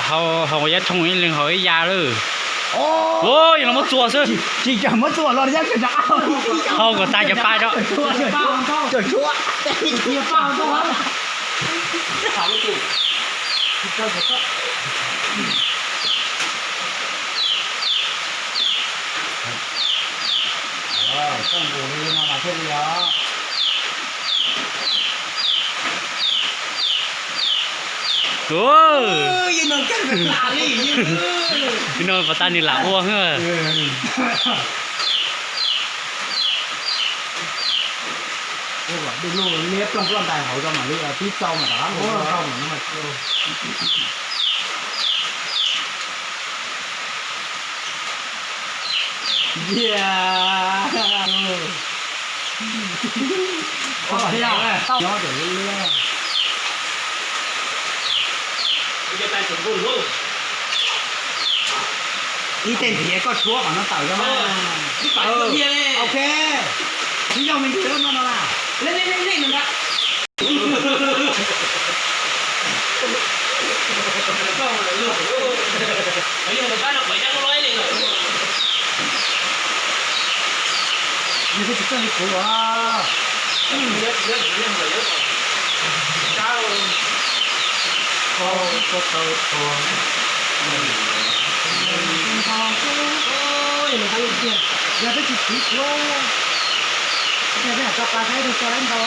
Hau, hau yab thooj ib leeg hau ib ya lawm. Ua, yog los muab txuas xwb. Tsis, tsis muab txuas los, hau kom tag cov pa tso. Ub, no pas tas nws lam ua. Dej luj liab plooj ploj ntais hauv rau mam li tib txau mas rov qab mus ua. Nyob ces liab liab. Ib tej nrhiav koj tshuab qhov no tawm zoo. Ok, tsis yog me ntsis no no na. Nws twb tsis txawj li kuv as. Yog twb tsis txiv kuv, yog twb tso pa saib twb tso laib ntau.